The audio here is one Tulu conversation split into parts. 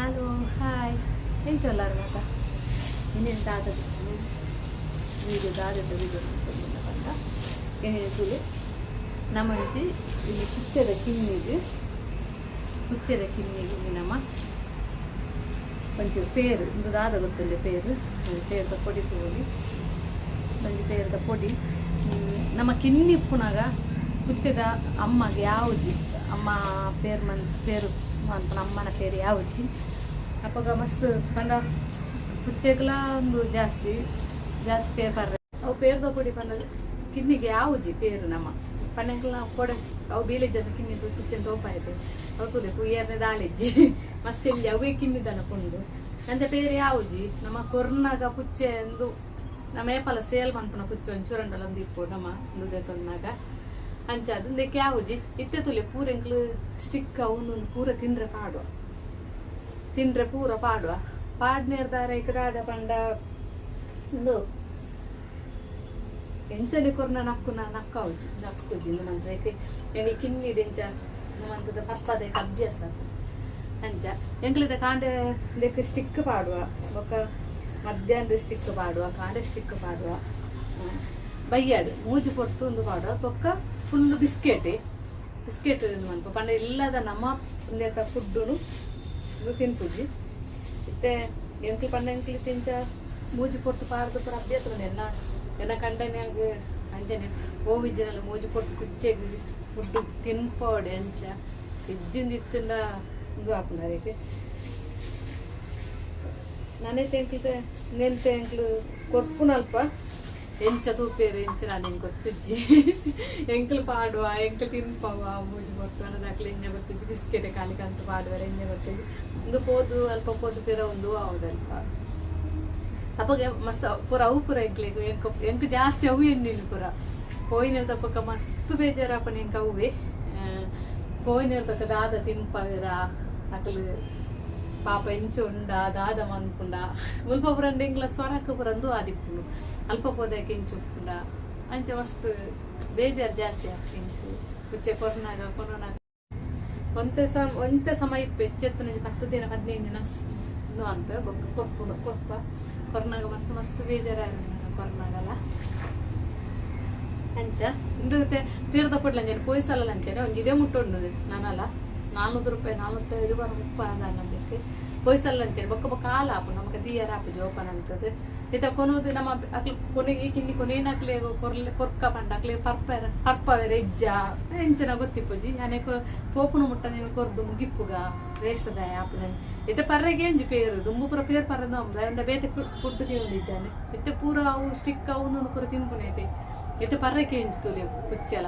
ಹಲೋ, ಹಾಯ್, ಎಂಚ ಉಲ್ಲಾರ್ ಮಾತ? ಇನ್ನೇನು ದಾದ ವೀಡಿಯೋ, ದಾದದ ವೀಡಿಯೋ ಪಂಡ ತುಲೆ ನಮ್ಮಂಚಿ ಇಲ್ಲಿ ಪುಚ್ಚೆದ ಕಿನ್ನಿಗ್, ಪುಚ್ಚೆದ ಕಿನ್ನಿಗ್ ಇಲ್ಲಿ ನಮ್ಮ ಒಂಚೂರು ಪೇರು. ಇಂದು ದಾದ ಗೊತ್ತುಂಡೆ? ಪೇರು, ಪೇರ್ದ ಪೊಡಿ ತೂವೊಲಿ. ಒಂಜಿ ಪೇರ್ದ ಪೊಡಿ. ನಮ್ಮ ಕಿನ್ನಿ ಇಪ್ಪುನಾಗ ಪುಚ್ಚೆದ ಅಮ್ಮಗೆ ಯಾವುಜಿ, ಅಮ್ಮ ಪೇರ್ ಮನ್ ಪೇರು ಮನ್ಪುನ ಅಮ್ಮನ ಪೇರು ಯಾವುಜಿ. ಅಪಗ ಮಸ್ತ್ ಪಂಡ ಪುಚ್ಚೆಗ್ಲಾ ಒಂದು ಜಾಸ್ತಿ ಜಾಸ್ತಿ ಪೇರ್ ಪರ್ರೆ. ಅವು ಪೇರ್ದ ಪೊಡಿ ಪಂಡ ಕಿನ್ನಿಗೆ ಯಾವುಜಿ ಪೇರು. ನಮ್ಮ ಪಂಡ ಕೊಡೆ ಅವು ಬೀಲೆಜ್ಜದ ಕಿನ್ನಿ ಪುಚ್ಚೆನ್ ತೋಪಾಯ್ತು. ಅವು ತೂಲೆ ಪುಯ್ಯರ್ನೆ ದಾಲಿಜ್ಜಿ, ಮಸ್ತ್ ಇಲ್ಲಿ ಅವೇ ಕಿನ್ನಿದನ ಪುಂಡು. ಅಂಚ ಪೇರು ಯಾವುಜಿ. ನಮ್ಮ ಕೊರ್ನಾಗ ಪುಚ್ಚೆ ಎಂದು ನಮ್ಮ ಏಪಲ ಸೇಲ್ ಮನ್ಪುನ ಪುಚ್ಚೆ ಒಂಚೂರಂಡಲ ಒಂದು ಇಪ್ಪು ನಮ್ಮ ಒಂದು ದೆತೊನ್ನಾಗ. ಅಂಚ ಅದು ಇಂದಕ್ಕೆ ಯಾವುಜಿ. ಇತ್ತೆ ತುಲೆ ಪೂರ ಎಂಕ್ಲು ಸ್ಟಿಕ್ ಅವನು ಪೂರ ತಿಂದ್ರೆ ಪಾಡುವ, ತಿಂದ್ರೆ ಪೂರ ಪಾಡುವ. ಪಾಡ್ನೇರ್ದಾರ ಇಕರಾದ ಪಂಡ ಇಂದು ಎಂಚನೆ ಕೊರ್ನ ನಕ್ಕುನ ನಕ್ಕಾವುಜಿ, ನಕ್ಕುಜಿ. ಇಂದು ಮಂತ್ರ ಎಂಗ್ಲು ಕಿನ್ನಿಡ್ ಎಂಚ ಮಂತದ ಪಪ್ಪದ ಅಭ್ಯಾಸ ಅದು. ಅಂಚ ಎಂಕ್ಲಿದ ಕಾಂಡೆ ಇದಕ್ಕೆ ಸ್ಟಿಕ್ ಪಾಡುವ, ಬೊಕ್ಕ ಮಧ್ಯಾಹ್ನದ ಸ್ಟಿಕ್ ಪಾಡುವ, ಕಾಂಡೆ ಸ್ಟಿಕ್ ಪಾಡುವ, ಬಯ್ಯಾಡು ಮೂಜಿ ಪೊರ್ತು ಒಂದು ಪಾಡುವ. ಬೊಕ್ಕ ಫುಲ್ಲು ಬಿಸ್ಕೆಟ್, ಬಿಸ್ಕೆಟ್ ಮನ್ಪ ಪಂಡ ಇಲ್ಲದ ನಮ್ಮ ಉಂದೆತ ಫುಡ್ಡುನು ಇದು ತಿನ್ಪುಜಿ. ಇತ್ತೆ ಎಂಕ್ಲು ಪಂಡ ಎಂಕ್ಲು ತಿಂಚ ಮೂಜಿ ಪೊರ್ತು ಪಾಡ್ದು ಪೂರ ಅಭ್ಯಾಸ ಬಂದ. ಎನ್ನ ಎನ್ನ ಕಂಡನ್ಯಾಗ ಅಂಚನೆ ಓವಿಜ್ಜನಲ್ಲ ಮೂಜಿ ಪೊರ್ತು ಕುಚ್ಚೆಗ್ ಫುಡ್ ತಿನ್ಪೋಡೆ. ಅಂಚ ಇಜ್ಜಿಂದ ಇತ್ತಿಂದ ಇದು ಆಪುಂಡು. ಅದಕ್ಕೆ ನಾನೇ ಎಂಕ್ಲು ನೆಂತೆ ಎಂಕ್ಲು ಕೊರ್ಪುನಲ್ಪ ಎಂಚ ತೂಪೇರು ಎಂಚ ನಾನು ಹೆಂಗೆ ಗೊತ್ತಿಜ್ಜಿ. ಎಂಕ್ಲು ಪಾಡುವ, ಎಂಕ್ಲು ತಿನ್ಪವ ಮೂಜಿ ಪೊರ್ತು ಅನ್ನದಾಕ್ಲು ಎಂಜ ಗೊತ್ತಿಜ್ಜಿ. ಬಿಸ್ಕೆಟ್ ಖಾಲಿ ಕಂತು ಪಾಡುವರೆ ಎಂಜ ಗೊತ್ತಿಜ್ಜಿ. ಒಂದು ಪೋದು ಅಲ್ಪ ಪೋದು ಪಿರ ಒಂದು ಆವುದಲ್ಪ. ಅಪಗ ಮಸ್ತ್ ಪೂರ ಅವು ಪೂರ ಎಂಕ್ಲೆಗ್ ಎಂಕ್ ಎಂಕ್ ಜಾಸ್ತಿ ಅವು ಎನ್ನಿಲ್. ಪೂರ ಪೋಯಿನ ತಪ್ಪಕ ಮಸ್ತ್ ಬೇಜಾರಾಪನ ಎಂಕ್ ಅವುವೆ. ಪೋಯಿನ ತಕ್ಕ ದಾದ ತಿನ್ಪವೇರ ಅಕಲು ಪಾಪ, ಎಂಚ ಉಂಡ, ದಾದ ಮನ್ಪುಂಡ. ಮುಲ್ಪ ಪುರಂಡ ಎಂಕ್ಲ ಸ್ವರಕ್ಕೆ ಪುರಂದು ಆದಿಪ್ಪುಂಡು. ಅಲ್ಪ ಪೋದಕ್ಕೆ ಎಂಚ ಉಪ್ಪುಂಡ, ಅಂಚ ಮಸ್ತ್ ಬೇಜಾರು ಜಾಸ್ತಿ ಆಗ್ತದೆ ಎಂಕ್ ಪುಚ್ಚೆ ಕೊರ್ನಾಗ ಕೊನೊನಾಗ. ಒಂತೆ ಸಮ ಒಂತೆ ಸಮಯ ಇಪ್ಪು ಹೆಚ್ಚೆತ್ತನ 10 ದಿನ 15 ದಿನ ಇಂದು ಅಂತ ಬೊಕ್ಕ ಕೊರ್ಪುಂಡು. ಕೊರ್ಪ ಕೊರ್ನಾಗ ಮಸ್ತ್ ಮಸ್ತ್ ಬೇಜಾರಾಗ ಕೊರ್ನಾಗಲ್ಲ. ಅಂಚ ಇಂದು ತೀರ್ದ ಪೊಡ್ಲಂಚನೆ ಪೋಯ್ಸಲ್ಲ ಅಂಚನೆ ಒಂಜಿ ಇದೇ ಮುಟ್ಟುಂಡು ನಾನಲ್ಲ 400 ರೂಪಾಯಿ, 420 30 ಅಂದಕ್ಕೆ ಪೋಯ್ಸಲ್ಲ ಅಂಚನೆ. ಬೊಕ್ಕ ಬೊಕ್ಕ ಹಾಲು ಆಪು ನಮಕ ತೀಯರ ಆಪು ಜೋಪಾನ ಅಂತದ್ದು. ಇತ್ತ ಕೊನೋದು ನಮ್ಮ ಅಕ್ಲು ಕೊನೆ ಈ ಕಿನ್ನಿ ಕೊನೇನಕ್ಲೆ ಕೊರ್ಲೆ ಕೊರ್ಕ ಪಂಡ ಅಕ್ಲೆ ಪರ್ಪೆರ ಪರ್ಪವೆರ ಇಜ್ಜ ಎಂಚನ ಗೊತ್ತಿಪ್ಪುಜಿ. ಅನೇಕ ಪೋಪುನ ಮುಟ್ಟ ನೀನು ಕೊರ್ದು ಮುಗಿಪ್ಪುಗ ವೇಷದಾಯ ಆಪುನ. ಇತ್ತೆ ಪರ್ರೆಗೆ ಒಂಜಿ ಪೇರು ದುಂಬು ಪೂರ ಪೇರು ಪರ್ರೆಂದು ಅಂದ ಬೇತೆ ಫುಡ್ ತಿಂದಿಜ್ಜಾನೆ. ಇತ್ತೆ ಪೂರ ಅವು ಸ್ಟಿಕ್ ಅವು ಪೂರ ತಿನ್ಪುನೈತೆ. ಇತ್ತೆ ಪರ್ರೆಗೆ ಒಂಜಿ ತುಲೆ ಪುಚ್ಚೆಲ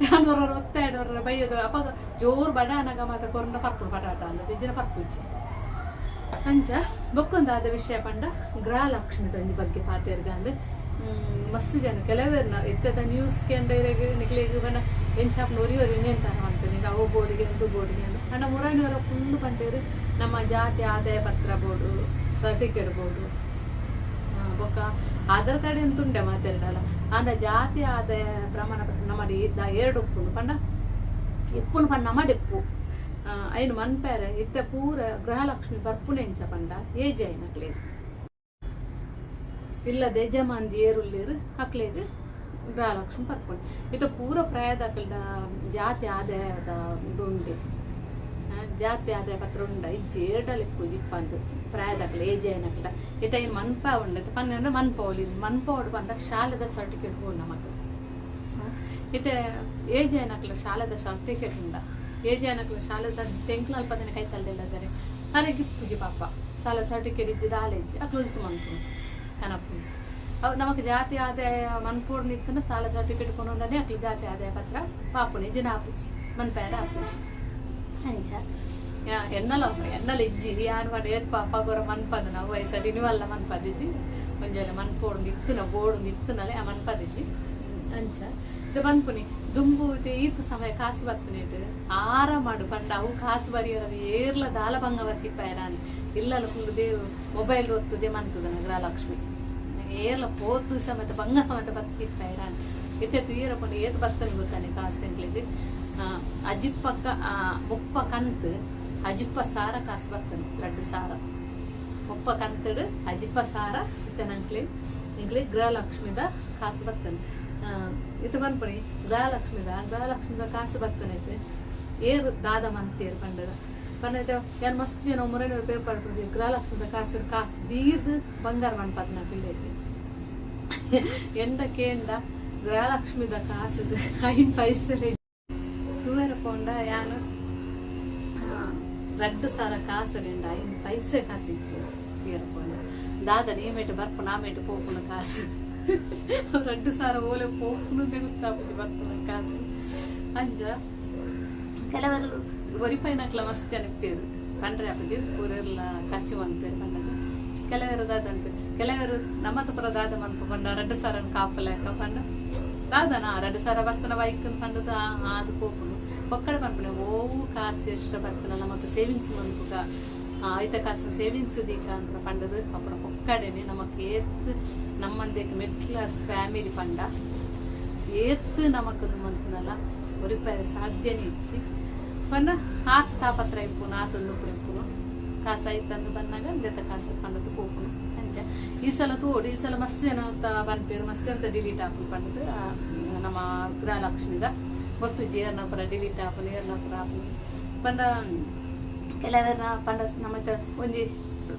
ಯಾನ್ ಹೊರ ಒತ್ತಾಯ್ಡು ಹೊರ ಬೈಯದು. ಅಪಗ ಜೋರು ಬಡ ಅನಗ ಮಾತ್ರ ಕೊರಂಡ ಪರ್ಪುಡು ಪಟಾಟ ಅಂದ ಇಜ್ಜಿನ ಪರ್ಪುಜಿ. ಅಂಚ ಬೊಕ್ಕೊಂದಾದ ವಿಷಯ ಪಂಡ ಗೃಹಲಕ್ಷ್ಮಿದ ಒಂಜಿ ಬಗ್ಗೆ ಪಾತೆರ್ಗಂದ್. ಮಸ್ತ್ ಜನ ಕೆಲವೇರ್ನ ಇತ್ತದ ನ್ಯೂಸ್ ಕೇಂದ್ರ ನಿಕ್ಲೆಗ್ ಪಂಡ ಎಂಚಾಪ್ನ ಒರಿ ಒರಿ ಇನ್ನೆಂತಾನ ಅಂತ ನಿಂಗೆ ಅವು ಬೋರ್ಡಿಗೆ ಎಂತು ಬೋರ್ಡಿಗೆ ಅಂದ್ ಅಂಡ ಮುರಾನಿಯವರ ಫುಲ್ಲು ಪಂಟೇರು. ನಮ್ಮ ಜಾತಿ ಆದಾಯ ಪತ್ರ ಬೋರ್ಡು, ಸರ್ಟಿಫಿಕೇಟ್ ಬೋರ್ಡು, ಬೊಕ್ಕ ಆಧಾರ್ ಕಾರ್ಡ್ ಎಂತುಂಡೆ ಮಾತೆರ್ಡಲ. ಅಂದ ಜಾತಿ ಆದಾಯ ಪ್ರಮಾಣ ಪತ್ರ ನಮ್ಮ ಎರಡು ಉಪ್ಪುಂಡು ಪಂಡ ಎಪ್ಪುನು ಪಂಡ ನಮ್ಮ ಡೆಪ್ಪು ಐನು ಮನ್ಪೇರೆ. ಇತ್ತೆ ಪೂರ ಗೃಹಲಕ್ಷ್ಮಿ ಬರ್ಪುನೆ ಎಂಚ ಪಂಡ ಏಜ್ ಐನಕ್ಲೇಗ್ ಇಲ್ಲದ ಯಜಮಾನ್ದಿ ಏರುಲ್ಲೇರು ಅಕ್ಲೇಗ್ ಗೃಹಲಕ್ಷ್ಮಿ ಬರ್ಪುನೆ. ಇತ್ತ ಪೂರ ಪ್ರಾಯದಕ್ಲ್ದ ಜಾತಿ ಆದಾಯದ ಉಂಡೆ, ಜಾತಿ ಆದಾಯ ಪತ್ರ ಉಂಡ ಇಜ್ಜಿ ಏರ್ಡಲ್ ಇಪ್ಪು ಜಿಪ್ಪಂದು ಪ್ರಾಯದಕ್ಲ ಏಜ್ ಐನಕ್ಲ. ಇತ್ತ ಐನ್ ಮನ್ಪ ಉಂಡೆ ಪನ್ನೆ ಮನ್ಪೋಲಿ ಮನ್ಪೋಡು ಪಂಡ ಶಾಲೆದ ಸರ್ಟಿಫಿಕೇಟ್ ಬೋಡು ನಮಕ್. ಇತ್ತೆ ಏಜ್ ಐನಕ್ಲ ಶಾಲೆದ ಸರ್ಟಿಫಿಕೇಟ್ ಉಂಡ, ಏಜ್ ಐನಕ್ಲ ಶಾಲೆ ತೆಂಕ್ಲ ಅಲ್ಪ ದಿನ ಕೈ ತಲ್ದಿಲ್ಲದರೆ ಅರೆಗೆ ಇಪ್ಪುಜಿ ಪಾಪ. ಶಾಲೆ ಸರ್ಟಿಫಿಕೇಟ್ ಇಜ್ಜಿ ದಾಲ ಇಜ್ಜಿ ಅಕ್ಲು ಮನ್ಪುನು ಕನಪುನು. ಅವು ನಮಕ್ ಜಾತಿ ಆದಾಯ ಮನ್ಪೋಡ್ ನಿತ್ತನ ಸಾಲ ಸರ್ಟಿಫಿಕೇಟ್ ಕೊಂಡೇ ಅಕ್ಲು ಜಾತಿ ಆದಾಯ ಪತ್ರ ಪಾಪುನಿ ಇಜ್ಜಿನ ಆಪುಜಿ, ಮನ್ಪೇಡ ಆಪುಜಿ. ಅಂಚ ಎನ್ನಲ ಎನ್ನಲ ಇಜ್ಜಿ. ಯಾರು ಪಂಡ ಏತ್ ಪಾಪ ಗೊರ ಮನ್ಪದ ನಾವು ಐತ ನಿವಲ್ಲ ಮನ್ಪದಿಜಿ. ಒಂಜೊಲೆ ಮನ್ಪೋಡು ಇತ್ತುನ ಬೋಡು ಇತ್ತುನಲೆ ಆ ಮನ್ಪದಿಜಿ. ಅಂಚ ಇದು ಮನ್ಪುನಿ. ದುಂಬು ಇದು ಈತ್ ಸಮಯ ಕಾಸು ಬತ್ತನೇಟ್ ಆರಾಮಾಡು ಪಂಡ ಅವು ಕಾಸು ಬರಿಯರ ಏರ್ಲ ದಾಲ ಬಂಗ ಬರ್ತಿಪ್ಪಾಯರಾನ್ ಇಲ್ಲಲ್ಲ. ಫುಲ್ ದೇವ್ ಮೊಬೈಲ್ ಒತ್ತುದೆ ಮಂತದನ ಗೃಹಲಕ್ಷ್ಮಿ ಏರ್ಲ ಪೋತು ಸಮೇತ ಬಂಗ ಸಮೇತ ಬತ್ತಿಪ್ಪಾಯರಾನ್. ಇತ್ತೆ ತುಯರ ಪಂಡ ಏತ್ ಬತ್ತನ ಗೊತ್ತಾನೆ ಕಾಸು ಎಂಕ್ಲೆಗ್. ಅಜಿಪ್ಪಕ್ಕ 30 ಕಂತು. ಅಜಿಪ್ಪ ಸಾರ ಕಾಸು ಬರ್ತದೆ. 2000 ಮುಪ್ಪ ಕಂತಡು ಅಜಿಪ್ಪ ಸಾರ ಇತ್ತೆ ನಂಕ್ಲೆ ಇಂಕ್ಲೆ ಗೃಹಲಕ್ಷ್ಮಿದ ಕಾಸು ಬರ್ತದೆ. ಇತ್ತೆ ಪನ್ಪುನಿ ಗೃಹಲಕ್ಷ್ಮಿದ ಗೃಹಲಕ್ಷ್ಮಿದ ಕಾಸು ಬರ್ತನೆ. ಏರು ದಾದ ಮಂತೇರು ಪಂಡದ ಪಂಡ ಯಾನ್ ಮಸ್ತ್ ಜನ ಮುರನೆ ಪೇಪರ್ ಗೃಹಲಕ್ಷ್ಮಿದ ಕಾಸು ಕಾಸು ದೀದ್ ಬಂಗಾರ ಮನ್ಪತ್ನ ಪಿಳ್ಳೆಗೆ. ಎಂಡ ಕೇಂಡ ಗೃಹಲಕ್ಷ್ಮಿದ ಕಾಸುದು ಐನ್ ಪೈಸೆ ತೂವೆರ ಪೋಂಡ ಯಾನು 2000 ಕಾಸು ನಿಂಡ ಐನ್ ಪೈಸೆ ಕಾಸು ಇಚ್ಚು. ತೂಯರ ಪೋಂಡ ದಾದ ನೇಮೇಟು ಬರ್ಪುನ ಆಮೇಟು ಪೋಪುನ ಕಾಸು 2000 ಓಲೆ ಪೋಪುನು ಗೊತ್ತಾಪುಜಿ ಬರ್ಪುನ ಕಾಸು. ಅಂಚ ಕೆಲವರು ಒರಿಪೈನಕ್ಲ ಮಸ್ತ್ ಜನ ಇಪ್ಪೇರು ಪಂಡ್ರೆ ಆಪುಜಿ, ಪೂರೆರ್ಲ ಖರ್ಚು ಮನ್ಪೇರು ಪಂಡದು. ಕೆಲವರು ದಾದ ಅನ್ಪೇರು, ಕೆಲವರು ನಮ್ಮತ ಪುರ ದಾದ ಮನ್ಪು ಪಂಡ 2000 ಕಾಪುಲೆಕ ಪಂಡ ದಾದನ 2000 ಬರ್ತನ ಬೈಕ್ ಪಂಡದು ಆದ್ ಪೋಪುನು. ಪೊಕ್ಕಡೆ ಪನ್ಪುನೆ ಓವು ಕಾಸು ಎಷ್ಟ ಬರ್ತನ ನಮಕ್ ಸೇವಿಂಗ್ಸ್ ಮನ್ಪುಗ, ಐತ ಕಾಸು ಸೇವಿಂಗ್ಸ್ ದೀಕ ಅಂತ ಪಂಡದು. ಅಪುರ ಪೊಕ್ಕಡೆನೆ ನಮಕ್ ಏತ್ ನಮ್ಮಂದೇಕ್ ಮಿಡ್ಲ್ ಕ್ಲಾಸ್ ಫ್ಯಾಮಿಲಿ ಪಂಡ ಏತ್ ನಮಕ್ ಮನ್ಪುನಲ್ಲ ಒರಿಪಾಯರೆ ಸಾಧ್ಯನೇ ಇಜ್ಜಿ ಪಂಡ ಆತ್ ತಾಪತ್ರ ಇಪ್ಪುನು, ಆತ್ ಉಂದು ಇಪ್ಪುನು. ಕಾಸು ಐತಂದು ಬನ್ನಾಗ ದೆತ್ತ ಕಾಸು ಪಂಡದು ಪೋಪುನು. ಅಂಚ ಈ ಸಲ ತೋಡು ಈ ಸಲ ಮಸ್ತ್ ಜನ ಪನ್ಪೇರು, ಮಸ್ತ್ ಅಂತ ಡಿಲೀಟ್ ಆಪುನು ಪಂಡದು. ನಮ್ಮ ಗೃಹಲಕ್ಷ್ಮಿದ ಗೊತ್ತುಜ್ಜಿ ಏರ್ನ ಪುರ ಡಿಲೀಟ್ ಆಪುನು, ಏರ್ನ ಪುರ ಆಪುನು ಪಂಡ. ಕೆಲವೆರ್ನ ಪಂಡ ನಮ್ಮತ್ತ ಒಂಜಿ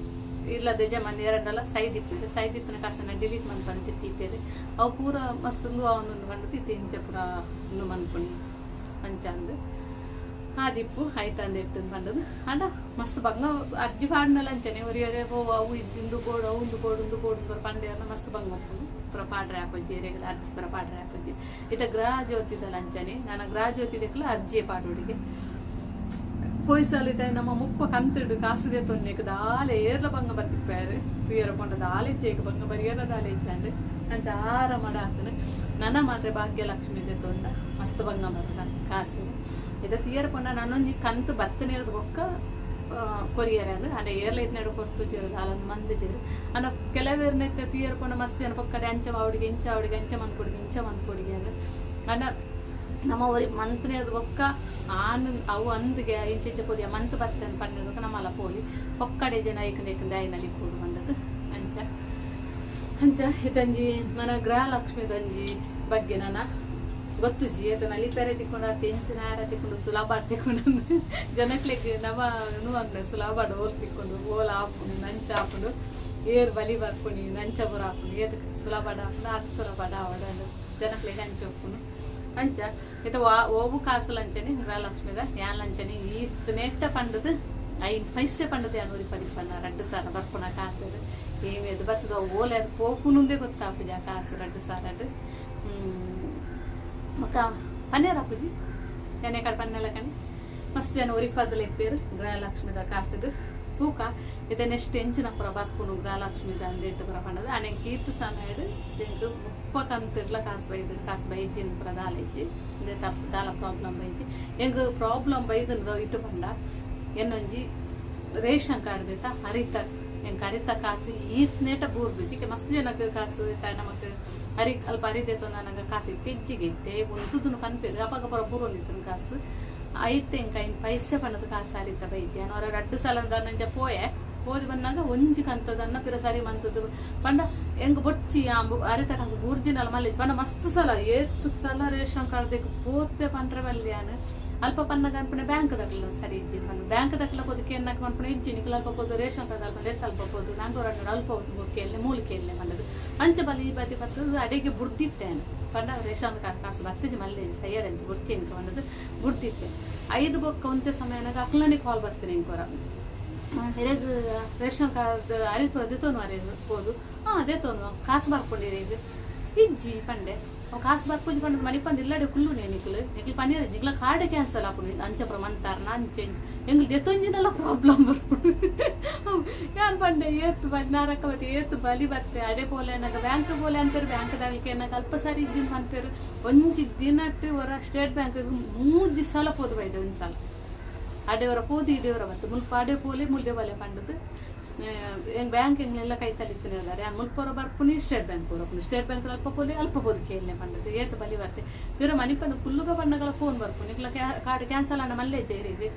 ಇಲ್ಲದ ಯಜಮಾನ್ ಎರಡಲ್ಲ ಸೈದಿಪ್ಪು ಸೈದಿಪ್ಪನ ಕಾಸನ್ನ ಡಿಲೀಟ್ ಮನ್ಪಂತ ತೀತೇರು. ಅವು ಪೂರ ಮಸ್ತ್ ಉಂದು ಅವನೊಂದು ಪಂಡದು. ಇತ್ತೆ ಇಂಚ ಪೂರ ಉಂದು ಮನ್ಪುನಿ ಅಂಚ ಅಂದ್ ಆದಿಪ್ಪು ಐತಂದು ಇಟ್ಟು ಪಂಡದು. ಅಂಡ ಮಸ್ತ್ ಬಂಗ ಅರ್ಜಿ ಪಾಡ್ನಲ ಅಂಚನೆ ಒರಿಯರೆ ಪೋ ಅವು ಇಜ್ಜಿ, ಉಂದು ಬೋಡು ಅವು ಉಂದು ಬೋಡು ಉಂದು ಬೋಡು ಪೂರ ಪಂಡೇರ್ನ ಮಸ್ತ್ ಬಂಗ ಉಪ್ಪುನು. ಪೂರ ಪಾಡ್ರೆ ಆಪುಜಿ ಎರೆಗ್ಲ ಅರ್ಜಿ ಪೂರ ಪಾಡ್ರೆ ಆಪುಜಿ. ಇತ್ತೆ ಗೃಹ ಜ್ಯೋತಿದಲ ಅಂಚನೆ ನನ ಗೃಹ ಜ್ಯೋತಿದಕ್ಲ ಅರ್ಜಿ ಪಾಡೋಡಿಗೆ ಪೋಯ್ಸಲ್. ಇತ್ತೆ ನಮ್ಮ 30 ಕಂತುಡು ಕಾಸು ದೆತ್ತೊನ್ನೆಕ್ ದಾಲೆ ಏರ್ಲ ಬಂಗ ಬತ್ತಿಪ್ಪಾರು ತುಯರ ಪಂಡ ದಾಲೆ ಇಚ್ಚೇಕ್ ಬಂಗ ಬರಿಯರ ದಾಲೆ ಇಚ್ಚಾಂಡ್. ಅಂಚ ಆರ ಮಡ ಆತನ ನನ ಮಾತ್ರ ಭಾಗ್ಯಲಕ್ಷ್ಮಿ ದೆತ್ತೊಂಡ ಮಸ್ತ್ ಬಂಗ ಬರ್ತದ ಕಾಸು. ಇತ್ತೆ ತುಯರ ಪಂಡ ನಾನೊಂಜಿ ಕಂತು ಬತ್ತನೇರ್ದು ಬೊಕ್ಕ ಕೊರಿಯರ್ ಅಂದ್ ಅಂಡ ಏರ್ಲ ಇತ್ನೆಡು ಕೊರ್ತು ಜೇರು ದಾಲೊಂದು ಮಂದಿ ಜೇರು. ಅಂಡ ಕೆಲವೇರ್ನ ಇತ್ತೆ ತುಯರ ಪಂಡ ಮಸ್ತ್ ಜನ ಪೊಕ್ಕಡೆ ಅಂಚ ಅವಡಿಗೆ ಇಂಚ ಅವಡಿಗೆ ಅಂಚ ಮನ್ಪೊಡಿಗೆ ಇಂಚ ಮನ್ಪೊಡಿಗೆ ಅಂದ್. ಅಂಡ ನಮ್ಮ ಒರಿ ಮಂತ್ನೇರ್ದು ಬೊಕ್ಕ ಆನ್ ಅವು ಅಂದ್ಗೆ ಇಂಚ ಇಂಚ ಪೋದಿಯ ಮಂತ್ ಬತ್ತನ್ ಪನ್ನೆರ್ದು ನಮ್ಮಲ ಪೋಲಿ ಪೊಕ್ಕಡೆ ಜನ ಐಕಂದ ಐಕಂದ ಐನಲ್ಲಿ ಕೂಡು ಬಂದದ್ದು. ಅಂಚ ಅಂಚ ಇತಂಜಿ ನನ್ನ ಗೃಹಲಕ್ಷ್ಮಿದಂಜಿ ಬಗ್ಗೆ ನನ್ನ ಗೊತ್ತುಜ್ಜಿ. ಏತ ನಲಿಪೆರೆ ತಿಕ್ಕೊಂಡು ಅತ್ತ ಎಂಚಿನ ಆರ ತಿಕ್ಕೊಂಡು ಸುಲಭ ತಿಕ್ಕೊಂಡು ಜನಕ್ಲೆಗ್ ನಮ ನು ಸುಲಭ ಓಲ್ ತಿಕ್ಕೊಂಡು ಓಲ್ ಆಪುಂಡು ನಂಚ ಆಪುಂಡು ಏರ್ ಬಲಿ ಬರ್ಪುನಿ ನಂಚ ಪೂರ ಆಪುಂಡು ಏತ್ ಸುಲಭ ಆಪುಂಡು ಆತ್ ಸುಲಭ ಆವಡ ಜನಕ್ಲೆಗ್ ಅಂಚ ಉಪ್ಪುನು. ಅಂಚ ಇತ್ತ ವಾ ಓವು ಕಾಸುಲ ಅಂಚನೆ ಗೃಹಲಕ್ಷ್ಮಿದ ಯಾನ್ ಅಂಚನೆ ಈತ್ ನೆಟ್ಟ ಪಂಡದು ಐನ್ ಪೈಸೆ ಪಂಡದು ಯಾನ್ ಒರಿ ಪರಿಪನ್ನ 2000 ಬರ್ಪುನ ಕಾಸು ಏಮೇದು ಬರ್ತದ ಓಲೆ ಅದು ಪೋಪುನುಂದೇ ಗೊತ್ತಾಪುಜಿ ಆ ಕಾಸು 2000. ಬೊಕ್ಕ ಪನ್ನೇರ್ ಆಪುಜಿ ಯಾನ್ ಕಡೆ ಪನ್ನೆಲ ಕಣಿ ಮಸ್ತ್ ಜನ ಒರಿಪದಲ ಇಪ್ಪೇರು ಗೃಹಲಕ್ಷ್ಮಿದ ಕಾಸುಡು ತೂಕ. ಇತ್ತೆ ನೆಕ್ಸ್ಟ್ ಎಂಚಿನ ಪೂರ ಬರ್ಪುನು ಗೃಹಲಕ್ಷ್ಮಿದ ಅಂದೇಟ್ ಪೂರ ಪಂಡದು. ಅಣೆ ಈತ್ ಸಮಯಡ್ ಎಂಕ್ 30 ಕಂತಿಡ್ಲ ಕಾಸು ಬೈದು ಕಾಸು ಬೈಜಿನ್ ಪೂರ ದಾಲ ಇಜ್ಜಿ ಇಂದೆ ತಪ್ಪು ದಾಲ ಪ್ರಾಬ್ಲಮ್ ಬೈಜಿ. ಎಂಕ್ ಪ್ರಾಬ್ಲಮ್ ಬೈದು ಇಟ್ಟು ಪಂಡ ಎನ್ನೊಂಜಿ ರೇಷನ್ ಕಾರ್ಡ್ ದಿತ್ತ ಹರಿತ ಎಂಕ್ ಅರಿತ ಕಾಸು ಈತ್ ನೇಟ ಬೂರ್ದು ಚಿಕ್ಕೆ ಮಸ್ತ್ ಜನಕ್ಕೆ ಕಾಸು ನಮಕ್ ಅರಿ ಅಲ್ಪ ಅರಿದೇತ ನನಗ ಕಾಸು ಇತ್ತೆ ಇತ್ತೆ ಉಂತುದುನು ಪನ್ಪೇರು ಅಪಗ ಪೂರ ಬೂರೊಂದಿತ್ತು ಕಾಸು ಐತೆ. ಎಂಕ್ ಐನ್ ಪೈಸೆ ಪಂಡದ ಕಾಸು ಅರಿತ ಬೈಜಿ. ಅನವರ ರಡ್ಡು ಸಲ ನಂಜ ಪೋಯೆ ಪೋದು ಬನ್ನಾಗ ಒಂಜಿ ಕಂತದನ್ನ ಪಿರ ಸರಿ ಮಂತದ್ದು ಪಂಡ ಎಂಕ್ ಬೊರ್ಚಿ ಅರಿತ ಕಾಸು ಬೂರ್ಜಿನಲ್ಲ ಮಲ್ಲೆ ಪಂಡ ಮಸ್ತ್ ಸಲ ಏತ್ ಸಲ ರೇಷನ್ ಕಾರ್ಡ್ ದೇಕ್ ಪೋತೆ ಪಂಡ್ರೆ ಮಲ್ಯಾನ್ ಅಲ್ಪ ಪನ್ನಗ ಅನ್ಪುಣೆ ಬ್ಯಾಂಕ್ ದಕ್ಲ ಸರಿ ಇಜ್ಜಿ ಪಂಡ ಬ್ಯಾಂಕ್ ದಕ್ಲ ಪೋದು ಕೇನ್ನಕ ಮನ್ಪುಣೆ ಇಜ್ಜಿ ನಿಕ್ಲ ಅಲ್ಪ ಪೋದು ರೇಷನ್ ಕಾರ್ಡ್ ಅಲ್ಪ ದೆತ್ತ ಅಲ್ಪ ಪೋದು ಬ್ಯಾಂಗ್ಳೂರ್ ಅಲ್ಪ ಕೇಳ್ನೆ ಮೂಲು ಕೇಳ್ನೆ ಪಂಡದು. ಅಂಚ ಬಲಿ ಈ ಬದಿ ಬತ್ತದು ಅಡಿಗೆ ಬುಡ್ದಿತ್ತೇನೆ ಪಂಡ ರೇಷನ್ ಕಾರ್ಡ್ ಕಾಸು ಬತ್ತಿಜಿ ಮಲ್ಲೆ ಸಯ್ಯಡಂಚಿ ಬುಡ್ಚಿ ಇಂಕ ಪಂಡದು ಬುಡ್ದಿತ್ತೆ. ಐದು ಬೊಕ್ಕ ಒಂತೆ ಸಮಯನಾಗ ಅಕ್ಲನೆ ಕಾಲ್ ಬರ್ತೀನಿ ಇಂಕೊರ ಎರೆಗ್ ರೇಷನ್ ಕಾರ್ಡ್ ಅರಿಪುರ ದೆತ್ತೊನು ಅರೆ ಪೋದು ಹಾಂ ದೆತ್ತೊನು ಕಾಸು ಬರ್ಕೊಂಡಿರಿ ಈಗ ಇಜ್ಜಿ ಪಂಡೆ. ಅವು ಕಾಸು ಬರ್ಪುಜಿ ಪಂಡ ಮನಿಪಂದು ಇಲ್ಲಡೆ ಕುಲ್ಲುನೆ ನಿಕ್ಲು ನಿಕ್ಲು ಪನ್ನೀರ್ ನಿಕ್ಲ ಕಾರ್ಡ್ ಕ್ಯಾನ್ಸಲ್ ಆಪುಂಡು ಅಂಚ ಪುರ ಮಂತಾರ್ನ ಅಂಚೆ ಎಂಗ್ಲು ದೆತ್ತೊಂಜಿನಲ್ಲ ಪ್ರಾಬ್ಲಮ್ ಬರ್ಪುಂಡು. ಯಾನ್ ಪಂಡೆ ಏತ್ ಬಲಿ ನಾರಕ್ಕ ಬತ್ತೆ ಏತ್ ಬಲಿ ಬತ್ತೆ ಅಡೆ ಪೋಲೆ ಅನ್ನಗ ಬ್ಯಾಂಕ್ ಪೋಲೆ ಅನ್ಪೇರು ಬ್ಯಾಂಕ್ ದಾಗಲಿಕ್ಕೆ ಏನಕ ಅಲ್ಪ ಸರಿ ಇಜ್ಜಿನ್ ಪನ್ಪೇರು. ಒಂಜಿ ದಿನಟ್ ಒರ ಸ್ಟೇಟ್ ಬ್ಯಾಂಕ್ ಮೂಜಿ ಸಲ ಪೋದು ಬೈದೆ. ಒಂಜಿ ಸಲ ಅಡೆಯವರ ಪೋದು ಇಡೆಯವರ ಬತ್ತು ಮುಲ್ಪ ಅಡೆ ಪೋಲೆ ಮುಲ್ಡೆ ಬಲೆ ಪಂಡದು. ಎಂಕ್ ಬ್ಯಾಂಕ್ ಎಂಕ್ಲೆಲ್ಲ ಕೈತಲ್ ಇತ್ತಿನ ಮುಲ್ಪೊರ ಬರ್ಪುನಿ ಸ್ಟೇಟ್ ಬ್ಯಾಂಕ್ ಪೂರ ಸ್ಟೇಟ್ ಬ್ಯಾಂಕ್ ಅಲ್ಪ ಪೋಲಿ ಅಲ್ಪ ಪೋದು ಕೇಳ್ನೆ ಪಂಡದು ಏತ್ ಬಲಿ ಬತ್ತೆ ಪಿರ ಮನಿಪಂದ ಕುಲ್ಲುಗ ಬಣ್ಣಗಳ ಫೋನ್ ಬರ್ಪುನಿ ನಿಕ್ಲ ಕಾರ್ಡ್ ಕ್ಯಾನ್ಸಲ್ ಆಂಡ ಮಲ್ಲೆ ಜೈರಿಗೆ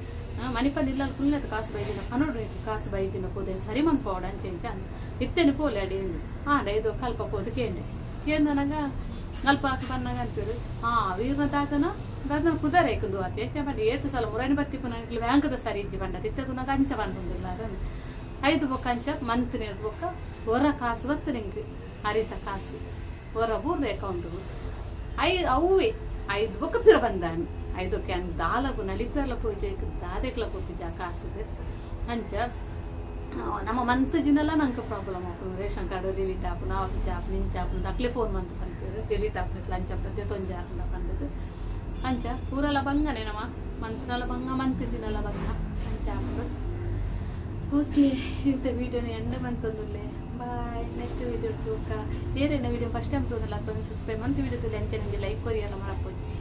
ಮನಿಪಂದ ಇಲ್ಲ ಕುಲ್ಲೆದ ಕಾಸು ಬೈದಿನ ಪನೋಡು ಕಾಸು ಬೈದಿನ ಪೋದೆ ಸರಿ ಮನ್ಪೋಡ ಅಂಚೆ ಇಂಚ ಇತ್ತೇನೆ ಪೋಲೆ ಅಡಿ ಆಂಡ ಇದು ಕಲ್ಪ ಪೋದು ಕೇಂಡೆ ಕೇಂದನಗ ಅಲ್ಪ ಹಾಕಿ ಬನ್ನಾಗ ಅಂತೀರು ಹಾ ವೀರ್ನ ತಾತನ ದಾದನ ಕುದರೆ ಕುಂದು ಆತೆ ಪಂಡ ಏತು ಸಲ ಮುರನಿ ಬತ್ತಿ ಪುನ ಬ್ಯಾಂಕ್ದ ಸರಿ ಇಜ್ಜಿ ಪಂಡ ಇತ್ತೆ ತುನಗ ಅಂಚ ಪಂಡುಂದಿಲ್ಲ ಅದನ್ನು ಐದು ಬೊಕ್ಕ ಅಂಚ ಮಂತ್ನಿ ಬೊಕ್ಕ ಹೊರ ಕಾಸು ಬತ್ತು ನಿಂಗೆ ಅರಿತ ಕಾಸು ಹೊರ ಬೂರ್ದ ಅಕೌಂಟ್ I ಅವೇ ಐದು ಬೊಕ್ಕ ಪಿರ ಬಂದಾನು ಐದಕ್ಕೆ ಹಂಗೆ ದಾಲಗು ನಲಿಪೆರ್ಲ ಪೂಜೆ ದಾದೆಕ್ಲ ಪೂತಿಜ ಕಾಸುದು ಅಂಚ ನಮ್ಮ ಮಂತ್ ಜಿನಲ್ಲ ನಂಗೆ ಪ್ರಾಬ್ಲಮ್ ಆಪುಂಡು ರೇಷನ್ ಕಾರ್ಡ್ ಡಿಲೀಟ್ ಆಪುಂಡು ಆಪು ಆಪುಂಡು ಇಂಚ ಆಪುಂಡು ಅಕ್ಲೆ ಫೋನ್ ಮಂತ್ ಪನ್ಪೆರ್ ಡಿಲೀಟ್ ಆಪುಂಡು ಅಂಚ ಪ್ರತಿ ತೊಂಜೆ ಆಪುಂಡ ಪಂಡದು ಅಂಚ ಪೂರಲ ಬಂಗನೆ ನಮ್ಮ ಮಂತ್ನಲ ಬಂಗ ಮಂತ್ ಜಿನಲ ಬಂಗ ಅಂಚ ಆಪುಂಡು. ಓಕೆ, ಇಂಥ ವೀಡಿಯೋನ ಎಂಡ್ ಬಂತಂದುಲ್ಲೆ. ಬಾಯ್, ನೆಕ್ಸ್ಟ್ ವೀಡಿಯೋ ತೂಕ. ಏರೇನ ವೀಡಿಯೋ ಫಸ್ಟ್ ಟೈಮ್ ತೂದಲ್ಲ ಸಬ್ಸ್ಕ್ರೈಬ್ ಮಂತ್ ವೀಡಿಯೋ ತುಲೆ ಅಂಚೆ ನಿಂಗೆ ಲೈಕ್ ಕೊರಿಯಲ್ಲ ಮರಪೊಚ್ಚಿ.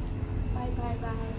Bye bye boy.